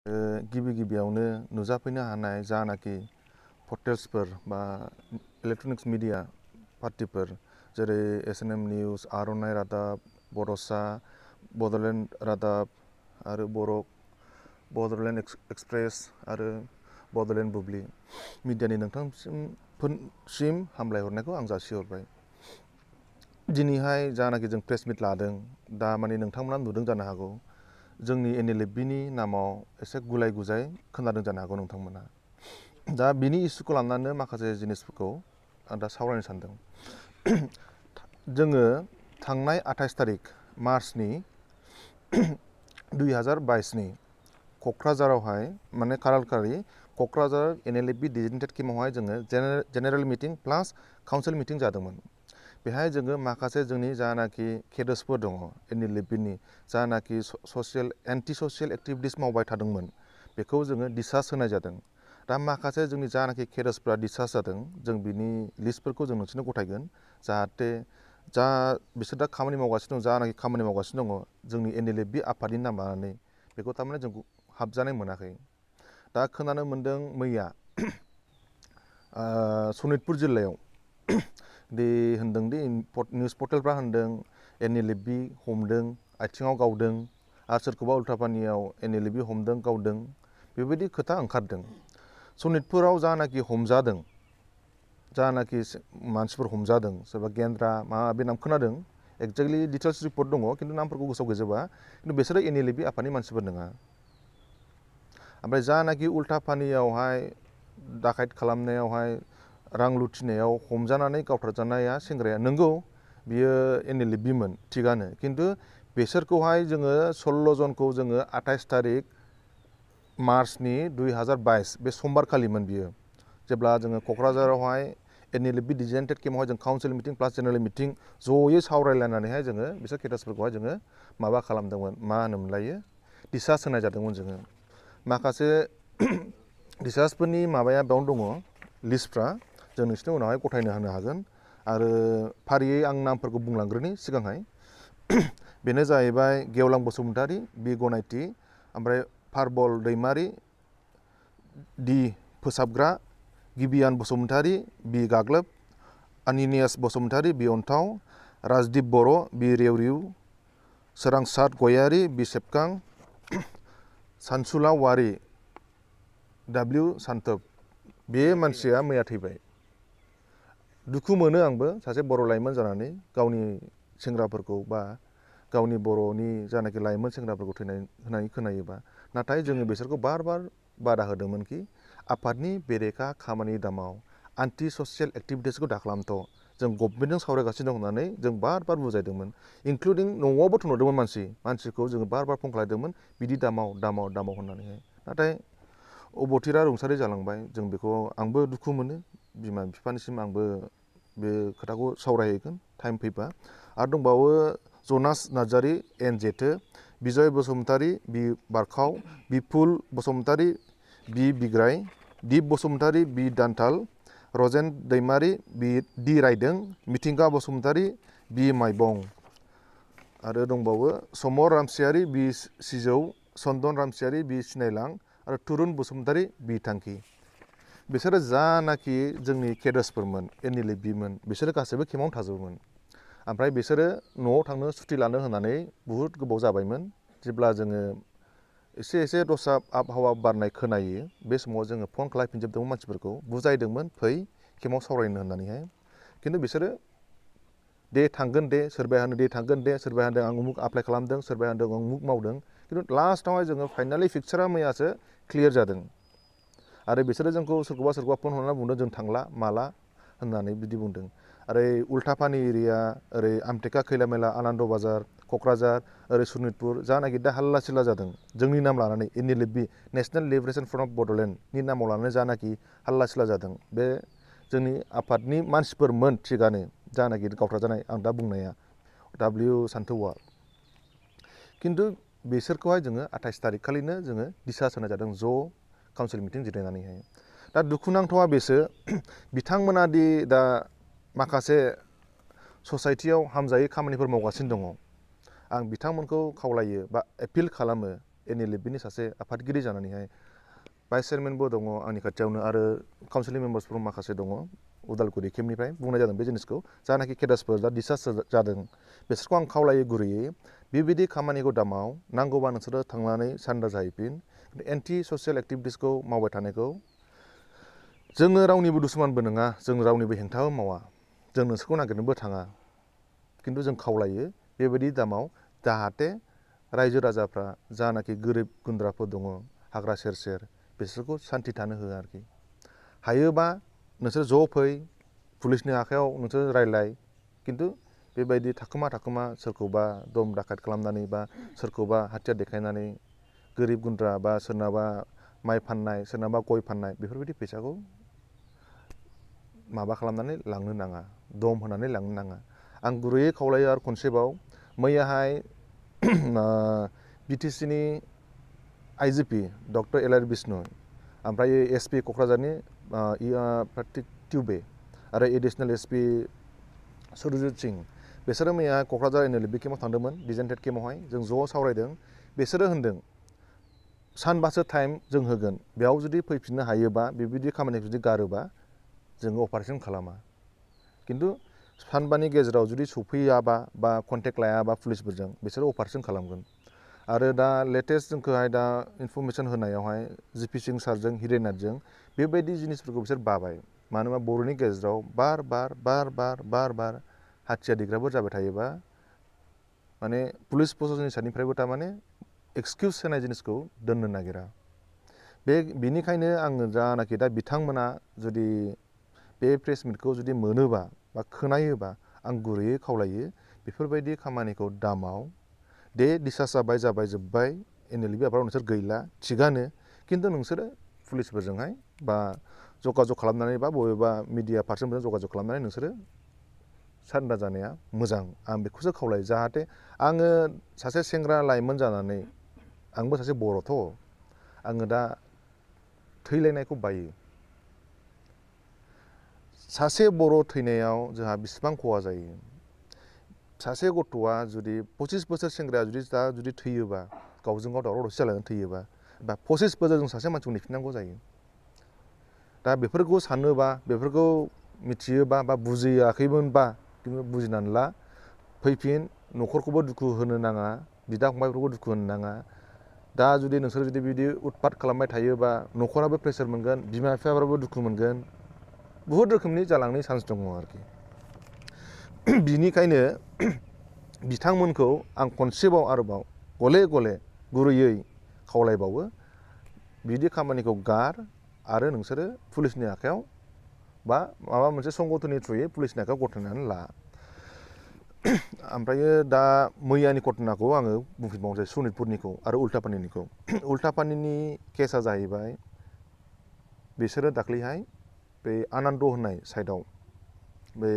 गिबि गिबियावनो नुजाफैनो हानाय जानाखि पर्टेल्सफोर बा इलेक्ट्रनिक्स मिडिया पार्टिफोर जेरै SNM निउस, आर'नाइ रादाब, बड'सा, बड'लेण्ड रादाब आरो बड'लेण्ड एक्सप्रेस आरो बड'लेण्ड बुब्लि मिडियानि नोंथांसिम हामलायहरनायखौ आं जासिहरबाय। दिनैहाय जानाखि जों प्रेस मिट लादों दा माने नोंथांमोना नुदों जानो हागौ जोंनि NLFB-नि नामाव एसे गुलाय गुजाय खोनादों जानो हागौ नोंथांमोना। दा बिनि इस्युखौ लानानै माखासे जिनिसफोरखौ आं दा सावरायनो सानदों। जोङो थांनाय 28 तारिख मार्चनि 2022नि क'क्राझारावहाय माने खारालखारि क'क्राझार NLFB डिजिटेटेड केम्पआवहाय जोङो जेनेरेल मिटिं प्लास काउन्सिल मिटिं जादोंमोन। बेहाय जोङो माखासे जोंनि जानाखि केडार्सफोर दङ NLFB-नि जानाखि एन्टि ससियेल एक्टिभिटिस मावबाय थादोंमोन बेखौ जोङो डिसचार्ज होनाय जादों। दा माखासे जोंनि जानाखि केडार्सफ्रा डिसचार्ज जादों जों बिनि लिस्टफोरखौ जों नोंसोरनो गथायगोन जाहाथे बिसोर दा खामानि मावगासिनो दं जानाखि खामानि मावगासिनो दङ जोंनि NLFB आफादनि नाम लानानै बेखौ थारमाने जों हाबजानाय मोनाखै। दा खोनानो मोन्दों मैया सनितपुर जिल्लायाव होनदोंदि निउस पर्टेलफ्रा होनदों NLFB हमदों आथिङाव गावदों आरो सोरखौबा उल्टापानियाव NLFB हमदों गावदों बेबायदि खोथा ओंखारदों। सनितपुराव जानाखि हमजादों जानाखि मानसिफोर हमजादों सोरबा गेन्द्रा बे नाम खोनादों एक्जेक्टलि डिटेल्स रिपर्ट दङ खिन्थु नामफोरखौ गोसोआव गैजोबा खिन्थु बिसोरो NLFB आफादनि मानसिफोर नङा। ओमफ्राय जानाखि उल्टापानियावहाय दाखायत खालामनायावहाय रां लुथिनायाव हमजानानै गावथारजानाया सेंग्राया नंगौ बियो NLFB-मोन थिगानो खिन्थु बिसोरखौहाय जोङो 16 जनखौ जोङो 28 तारिख मार्चनि 2022 बे समबारखालिमोन बियो जेब्ला जोङो क'क्राझारावहाय NLFB डिजिटेटेड केम्पआवहाय जों काउन्सिल मिटिं प्लास जेनेरेल मिटिं जयै सावरायलायनानैहाय जोङो बिसोर केडार्सफोरखौहाय जोङो माबा खालामदोंमोन मा होनोमोनलायो डिसचार्ज होनाय जादोंमोन जोङो। माखासे डिसचार्जफोरनि माबाया बेयावनो दङ लिस्टफ्रा जों नोंसोरनि उनावहाय गथायनो होनो हागोन आरो फारियै आं नामफोरखौ बुंलांग्रोनि सिगांहाय बेनो जाहैबाय गेवलां बसुमतारी बि गनायथि ओमफ्राय पार्बल दैमारि डि फोसाबग्रा गिबियान बसुमतारी बि गाग्लोब अनिनियास बसुमतारी बि अन्थाव राजदीप बर' बि रेवरिउ सोरांसात गयारी बि सेबखां सानसुला वारि W सान्थोब बे मानसिया मैया थैबाय। दुखु मोनो आंबो सासे बर' लाइमोन जानानै गावनि सेंग्राफोरखौ बा गावनि बर'नि जानाखि लाइमोन सेंग्राफोरखौ थैनाय होनाय खोनायोबा नाथाय जोङो बिसोरखौ बार बादा होदोंमोनखि आफादनि बेरेखा खामानि दामाव एन्टि ससियेल एक्टिभिटिसखौ दाखालामथ' जों गभर्नमेन्टजों सावरायगासिनो दं होननानै जों बार बुजायदोंमोन इनक्लुडिं न'आवबो थुनहरदोंमोन मानसिखौ जोङो बार फन खालामदोंमोन बिदि दामाव होननानैहाय नाथाय अबथिरा रुंसारि जालांबाय जों बेखौ आंबो दुखु मोनो बिमा बिफानिसिम आंबो बे खोथाखौ सावरायहैगोन टाइम फैबा आरो दंबावो जनास नार्जारि N जेथो बिजय बसुमतारी बि बारखाव बिपुल बसुमतारी बि बिग्राय दिप बसुमतारी बि दान्थाल रजेन दैमारि बि डि रायदों मिथिंगा बसुमतारी बि माइबं आरो दंबावो समर रामसियारि बि सिजौ चन्दन रामसियारि बि सिनायलां आरो तुरुन बसुमतारी बि थांखि बिसोरो जानाखि जोंनि केडार्सफोरमोन NLFB-मोन बिसोरो गासैबो केम्पआवनो थाजोबोमोन। ओमफ्राय बिसोरो न'आव थांनो सुथि लानो होननानै बुहुद गोबाव जाबायमोन जेब्ला जोङो एसे दस्रा आबहावा बारनाय खोनायो बे समाव जोङो फन खालामफिनजोबदोंमोन मानसिफोरखौ बुजायदोंमोन फै केम्पआव सावरायनो होननानैहाय खिन्थु बिसोरो दे थांगोन दे सोरबाया होनो दे थांगोन दे सोरबाया होनदों आं उमुक एप्लाइ खालामदों सोरबाया होनदों आं उमुक मावदों खिन्थु लास्टआवहाय जोङो फाइनालि पिक्सारा मैयासो क्लियार जादों आरो बिसोरो जोंखौ सोरखौबा फन हरनानै बुंदों जों थांला माला होननानै बिदि बुंदों। आरो उल्टापानि एरिया ओरै आमटेका खैलामेला आनन्द बाजार क'क्राझार ओरै सनितपुर जानाखि दा हाल्ला सिल्ला जादों जोंनि नाम लानानै NLFB नेसनेल लिबारेसन फ्रन्ट अफ बड'लेण्डनि नामाव लानानै जानाखि हाल्ला सिल्ला जादों बे जोंनि आफादनि मानसिफोरमोन थिगानो जानाखि गावथारजानाय आं दा बुंनाया W सान्थौआ खिन्थु बिसोरखौहाय जोङो 28 तारिख खालिनो जोङो डिसचार्ज होनाय जादों ज' काउन्सिल मिटिं जिरायनानैहाय। दा दुखुनांथावा बेसो बिथांमोना दि दा माखासे ससाइटियाव हामजायै खामानिफोर मावगासिनो दङ आं बिथांमोनखौ खावलायो बा एपिल खालामो NLFB सासे आफादगिरि जानानैहाय भाइस चेयारमेनबो दङ आंनि खाथियावनो आरो काउन्सिल मेम्बार्सफोर माखासे दङ उदालगुरि केम्पनिफ्राय बुंनाय जादों बे जिनिसखौ जानाखि केडार्सफोर दा डिसार्ज जादों बिसोरखौ आं खावलायो गुरैयै बेबायदि खामानिखौ दामाव नांगौबा नोंसोरो थांनानै सारेन्डार जाहैफिन एन्टि ससियेल एक्टिभिटिसखौ मावबाय थानायखौ जोङो रावनिबो दुश्मनबो नङा जों रावनिबो हेंथाबो मावा जों नोंसोरखौ नागिरनोबो थाङा खिन्थु जों खावलायो बेबायदि दामाव जाहाथे रायजो राजाफ्रा जानाखि गोरिब गुन्द्राफोर दङ हाग्रा सेर सेर बिसोरखौ सान्थि थानो होआ आरोखि हायोबा नोंसोर ज' फै पुलिसनि आखायाव नोंसोर रायलाय खिन्थु बेबायदि थाखोमा सोरखौबा दम दाखायत खालामनानै बा सोरखौबा हाथियार देखायनानै गोरिब गुन्द्रा बा सोरनाबा माइ फाननाय सोरनाबा गय फाननाय बेफोरबायदि फैसाखौ माबा खालामनानै लांनो नाङा दम होनानै लांनो नाङा आं गुरैयै खावलायो आरो खनसेबाव मैयाहाय बिटिसिनि IGP doctor L R Bishnu ओमफ्राय एसपि क'क्राझारनि पार्थिक टिउबे आरो एडिसनेल एसपि सुरजित सिं बिसोरो मैया क'क्राझार NLFB केम्पआव थांदोंमोन डिजेन्टेड केम्पआवहाय जों ज' सावरायदों बिसोरो होनदों सानबासो टाइम जों होगोन बेयाव जुदि फैफिननो हायोबा बेबायदि खामानिखौ जुदि गारोबा जोङो अपारेसन खालामा खिन्थु सानबानि गेजेराव जुदि सफैयाबा बा कन्टेक्ट लायाबा पुलिसफोरजों बिसोरो अपारेसन खालामगोन आरो दा लेटेस्ट जोंखौहाय दा इनफरमेसन होनायावहाय जिपि सिं सारजों हिरेनाथजों बेबायदि जिनिसफोरखौ बिसोर बाबाय मानो होनबा बर'नि गेजेराव बार हाथियार देग्राफोर जाबाय थायोबा माने पुलिस प्रशासननि साइडनिफ्रायबो थारमाने एक्सकिउस होनाय जिनिसखौ दोननो नागिरा बेनिखायनो आङो जानाखि दा बिथांमोना जुदि बे प्रेस मिटखौ जुदि मोनोबा बा खोनायोबा आं गुरैयै खावलायो बेफोरबायदि खामानिखौ दामाव दे डिसार्ज जाबाय जोब्बाय NLFB आफादाव नोंसोर गैला थिगानो खिन्थु नोंसोरो पुलिसफोरजोंहाय बा जगाजग खालामनानै बा बबेबा मिडिया पार्सनफोरजों जगाजग खालामनानै नोंसोरो सारेन्डार जानाया मोजां आं बेखौसो खावलायो जाहाथे आङो सासे सेंग्रा लाइमोन जानानै आंबो सासे बर'थ' आङो दा थैलायनायखौ बायो सासे बर' थैनायाव जोंहा बेसेबां खहा जायो सासे गथ'आ जुदि 25 बोसोर सेंग्राया जुदि थैयोबा गावजों गाव दावराव दावसि जालायनानै थैयोबा बा 25 बोसोर जों सासे मानसिखौ नेफिननांगौ जायो दा बेफोरखौ सानोबा बेफोरखौ मिथियोबा बा बुजियाखैमोनबा खिन्थु बुजिनानै ला फैफिन न'खरखौबो दुखु होनो नाङा बिदा फंबायफोरखौ दुखु होनो नाङा दा जुदि नोंसोर जुदि बिदि उत्पात खालामबाय थायोबा न'खराबो प्रेसार मोनगोन बिमा बिफाफ्राबो दुखु मोनगोन बुहुत रोखोमनि जालांनायनि चान्स दङ आरोखि बिनिखायनो बिथांमोनखौ आं खनसेबाव आरोबाव गले गले गुरैयै खावलायबावो बिदि खामानिखौ गार आरो नोंसोरो पुलिसनि आखायाव बा माबा मोनसे संगठननि थ्रुयै पुलिसनि आखायाव गथायनानै ला ओमफ्रायो दा मैयानि घटनाखौ आङो बुंफिनबावनोसै सनितपुरनिखौ आरो उल्टापानिनिखौ उल्टापानिनि केसा जाहैबाय बिसोरो दाख्लैहाय बे आनन्द होननाय साइडआव बे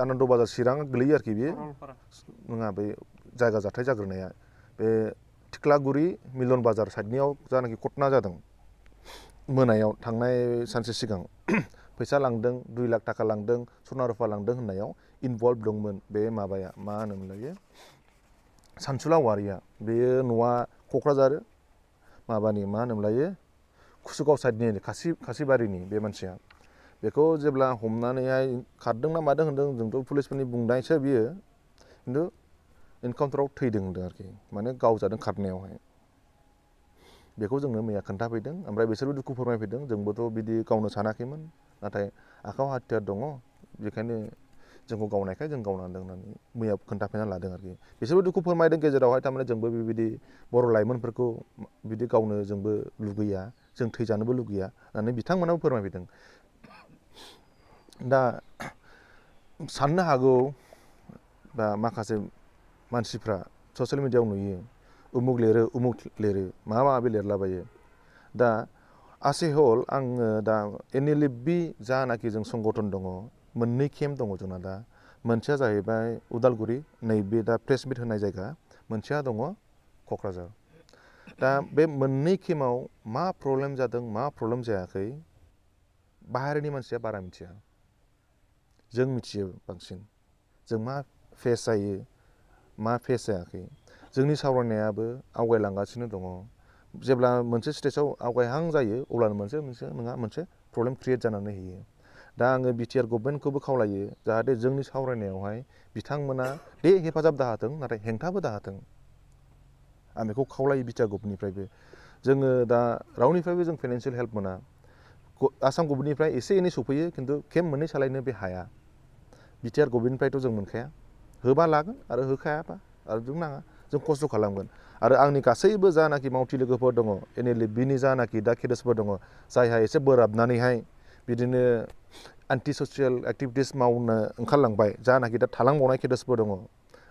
आनन्द बाजार चिरां गोलैयो आरोखि बेयो नङा बे जायगा जाथाय जाग्रोनाया बे थिख्लागुरि मिलन बाजार साइडनियाव जानाखि घटना जादों मोनायाव थांनाय सानसे सिगां फैसा लांदों 2 लाख थाखा लांदों सना रुफा लांदों होननायाव इनभल्भ दंमोन बे माबाया मा होनोमोनलाय सानसुला औवारिया बेयो न'आ क'क्राझार माबानि मा होनोमोनलाय कुसुगाव साइडनि खासिबारिनि बे मानसिया बेखौ जेब्ला हमनानैहाय खारदों ना मादों होनदों जोंथ' पुलिसफोरनि बुंनायसो बियो खिन्थु एनकाउन्टाराव थैदों होनदों आरोखि माने गावजादों खारनायावहाय बेखौ जोंनो मैया खोन्थाफैदों ओमफ्राय बिसोरबो दुखु फोरमायफैदों जोंबोथ' बिदि गावनो सानाखैमोन नाथाय आखायाव हाथियार दङ बेखायनो जोंखौ गावनायखाय जों गावनांदों होननानै मैया खोन्थाफैना लादों आरोखि बिसोरबो दुखु फोरमायदों गेजेरावहाय थारमाने जोंबो बेबायदि बर' लाइमोनफोरखौ बिदि गावनो जोंबो लुगैया जों थैजानोबो लुगैया होननानै बिथांमोनाबो फोरमायफैदों दा साननो हागौ बा माखासे मानसिफ्रा ससियेल मिडियायाव नुयो उमुक लिरो माबा माबि लिरलाबायो दा आसे हल आङो दा NLFB जानाखि जों संगठन दङ मोननै केम्प दङ जोंना दा मोनसेया जाहैबाय उदालगुरि नैबे दा प्रेस मिट होनाय जायगा मोनसेया दङ क'क्राझार दा बे मोननै केम्पआव मा प्रब्लेम जादों मा प्रब्लेम जायाखै बाहेरनि मानसिया बारा मिथिया जों मिथियो बांसिन जों मा फेस जायो मा फेस जायाखै जोंनि सावरायनायाबो आवगायलांगासिनो दङ जेब्ला मोनसे स्टेजाव आवगायहां जायो अब्लानो मोनसे प्रब्लेम क्रिएट जानानै होयो दा आङो बिटिआर गभर्नमेन्टखौबो खावलायो जाहाथे जोंनि सावरायनायावहाय बिथांमोना बे हेफाजाब दाहाथों नाथाय हेंथाबो दाहाथों आं बेखौ खावलायो बिटिआर गभर्नमेन्टनिफ्रायबो जोङो दा रावनिफ्रायबो जों फाइनान्सियेल हेल्प मोना आसाम गभर्नमेन्टनिफ्राय एसे एनै सफैयो खिन्थु केम्प मोननै सालायनो बे हाया बिटिआर गभर्नमेन्टनिफ्रायथ' जों मोनखाया होबा लागोन आरो होखायाबा आरो जों नाङा जों खस्थ' खालामगोन आरो आंनि गासैबो जानाखि मावथि लोगोफोर दङ एनएलएफबिनि जानाखि दा केडेट्सफोर दङ जायहा एसे बोराबनानैहाय बिदिनो एन्टि ससियेल एक्टिभिटिस मावनो ओंखारलांबाय जानाखि दा थालांबावनाय केडेट्सफोर दङ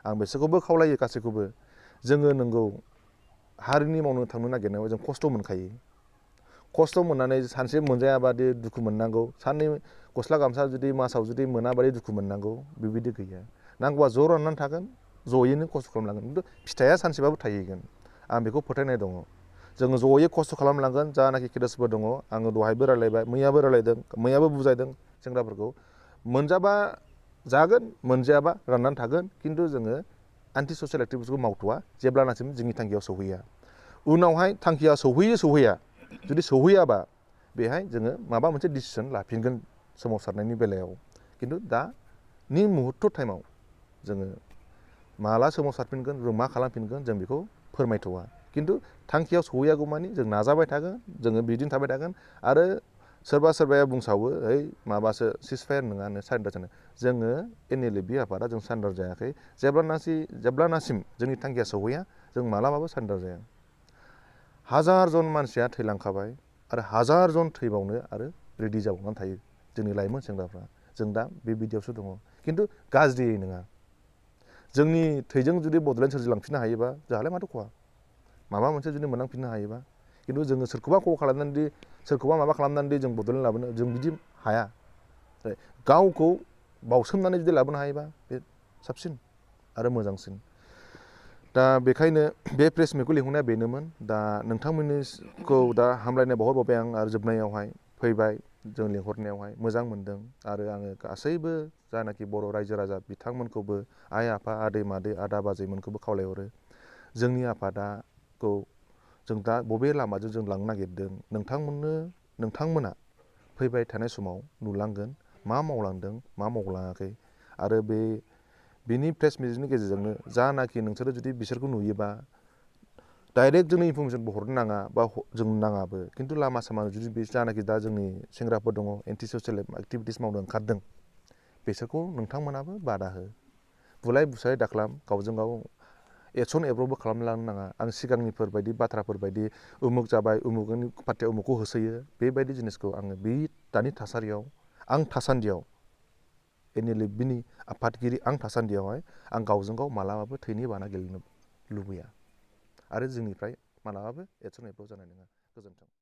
आं बिसोरखौबो खावलायो गासैखौबो जोङो नंगौ हारिनि मावनो थांनो नागिरनायाव जों खस्थ' मोनखायो खस्थ' मोननानै सानसे मोनजायाबादि दुखु मोननांगौ साननै गस्ला गामसा जुदि मासाव जुदि मोनाबादि दुखु मोननांगौ बेबायदि गैया नांगौबा ज' राननानै थागोन ज'यैनो खस्थ' खालामलांगोन खिन्थु फिथाइया सानसेबाबो थाहैगोन आं बेखौ फोथायनाय दङ जोङो ज'यै खस्थ' खालामलांगोन जानाखि केडेट्सफोर दङ आङो दहायबो रायलायबाय मैयाबो रायलायदों मैयाबो बुजायदों सेंग्राफोरखौ मोनजाबा जागोन मोनजायाबा राननानै थागोन खिन्थु जोङो एन्टि ससियेल एक्टिभिटिसखौ मावथ'वा जेब्लानासिम जोंनि थांखियाव सौहैया उनावहाय थांखिया सौहैया जुदि सौहैयाबा बेहाय जोङो माबा मोनसे डिसिसन लाफिनगोन सोमावसारनायनि बेलायाव खिन्थु दानि मुहुर्त टाइमाव जोङो माला सोमावसारफिनगोन जों मा खालामफिनगोन जों बेखौ फोरमायथ'वा खिन्थु थांखियाव सौहैयागौमानि जों नाजाबाय थागोन जोङो बिदिनो थाबाय थागोन आरो सोरबाया बुंसावो ओइ माबासो सिजफायार नङानो सारेन्डार जानो जोङो एनएलएफबि आफादा जों सारेन्डार जायाखै जेब्लानासिम जोंनि थांखिया सौहैया जों मालाबाबो सारेन्डार जाया हाजार जन मानसिया थैलांखाबाय आरो हाजार जन थैबावनो आरो रेडि जाबावनानै थायो जोंनि लाइमोन सेंग्राफ्रा जों दा बे बिदियावसो दङ खिन्थु गाज्रियै नङा जोंनि थैजों जुदि बड'लेण्ड सोरजिलांफिननो हायोबा जोंहालाय माथो खहा माबा मोनसे जुदि मोननांफिननो हायोबा खिन्थु जोङो सोरखौबा खहा खालामनानै सोरखौबा माबा खालामनानै जों बड'लेण्ड लाबोनो जों बिदि हाया गावखौ बावसोमनानै जुदि लाबोनो हायोबा बे साबसिन आरो मोजांसिन दा बेखायनो बे प्रेस मिटखौ लिंहरनाया बेनोमोन दा नोंथांमोननिखौ दा हामलायनाय बावहरबावबाय आं आरो जोबनायावहाय फैबाय जों लिंहरनायावहाय मोजां मोनदों आरो आङो गासैबो जानाखि बर' रायजो राजा बिथांमोनखौबो आइ आफा आदै मादै आदा बाजैमोनखौबो खावलायहरो जोंनि आफादाखौ जों दा बबे लामाजों जों लांनो नागिरदों नोंथांमोना फैबाय थानाय समाव नुलांगोन मा मावलांदों मा मावलाङाखै आरो बेनि प्रेस मिटनि गेजेरजोंनो जानाखि नोंसोरो जुदि बिसोरखौ नुयोबा डाइरेक्ट जोंनो इनफरमेसनबो हरनो नाङा बा जों नाङाबो खिन्थु लामा सामा जुदि बे जानाखि दा जोंनि सेंग्राफोर दङ एन्टि ससियेल एक्टिभिटिस मावनो ओंखारदों बिसोरखौ नोंथांमोनाबो बादा हो बुलाय बुसाय दाखालाम गावजों गाव एक्सन एब्र'बो खालामलांनो नाङा आं सिगांनिफोर बायदि बाथ्राफोर बायदि उमुक जाबाय उमुकनि पार्टिया उमुकखौ होसोयो बेबायदि जिनिसखौ आङो बे दानि थासारियाव आं थासान्दियाव एनएलएफबिनि आफादगिरि आं थासान्दियावहाय आं गावजों गाव मालाबाबो थैनि बाना गेलेनो लुबैया आरो जोंनिफ्राय मालाबाबो एक्सन एब्र'ब जानाय नङा गोजोन्थों